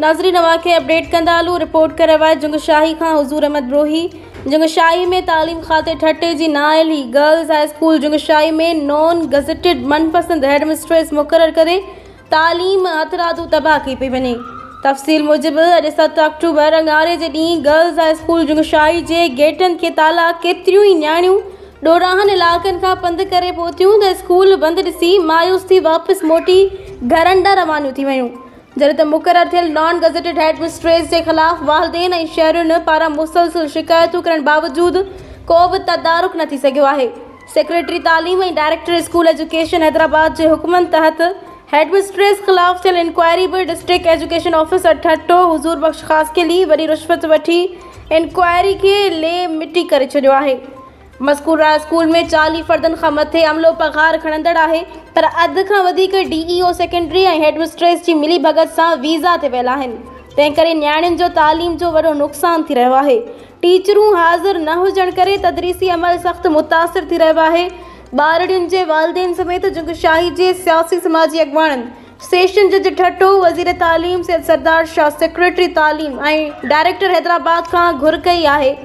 ناظرين اوهان کي اپڊيٽ ڪندا هلون رپورٽ ڪري رهيو آهي جنگشاهي کان حضور احمد بروهي جنگشاهي ۾ تعليم کاتي ٺٽي جي نااهلي girls high school Jungshahi ۾ non gazetted من پسند هيڊ مسٽريس مقرر ڪري تعليم هٿرادو تباهه ڪئي پئي وڃي. تفصيل موجب اڄ 7 آڪٽوبر اڱاري جي ڏينهن گرلز هاء اسڪول جنگشاهي جي گيٽن کي تالا ڪيتريون ئي نياڻيون ڏورانهن علائقن کان پنڌ ڪري پهتيون ته اسڪول بند ڏسي مايوس ٿي واپس موٽي گهرن ڏانهن روانيون ٿي ويون جڏهن ته مقرر ٿيل نان گزيٽيڊ هيڊ مسٽريس جي خلاف والدين ۽ شهرين پاران مسلسل شڪايتون ڪرڻ باوجود ڪو به تدارڪ نه ٿي سگهيو آهي. سيڪريٽري تعليم ۽ ڊائريڪٽر اسڪول ايجوڪيشن حيدرآباد جي حڪمن تحت هيڊ مسٽريس خلاف ٿيل انڪوائري به ڊسٽرڪٽ ايجوڪيشن آفيسر ٺٽو حضور بخش خاصخيلي وڏي رشوت وٺي انڪوائري کي لئي مٽي ڪري ڇڏيو آهي. مذڪوره اسڪول ۾ 40 فردن کان مٿي عملو پگهار کڻندڙ آهي پر اڌ کان وڌيڪ D E O secondary ۽ head mistress جي ملي ڀڳت سان ويزا تي ويل آهن تنهن ڪري نياڻين جو تعليم جو وڏو نقصان ٿي رهيو آهي. ٽيچرون حاضر نه هجڻ ڪري تدريسي عمل سخت متاثر ٿي رهيو آهي، ٻارڙين جي والدين سميت جنگشاهي جي سياسي سماجي اڳواڻن، سيشن جج ٺٽو، وزير تعليم سيد سردار شاهه، سيڪريٽري تعليم ۽ ڊائريڪٽر حيدرآباد کان گهر ڪئي آهي.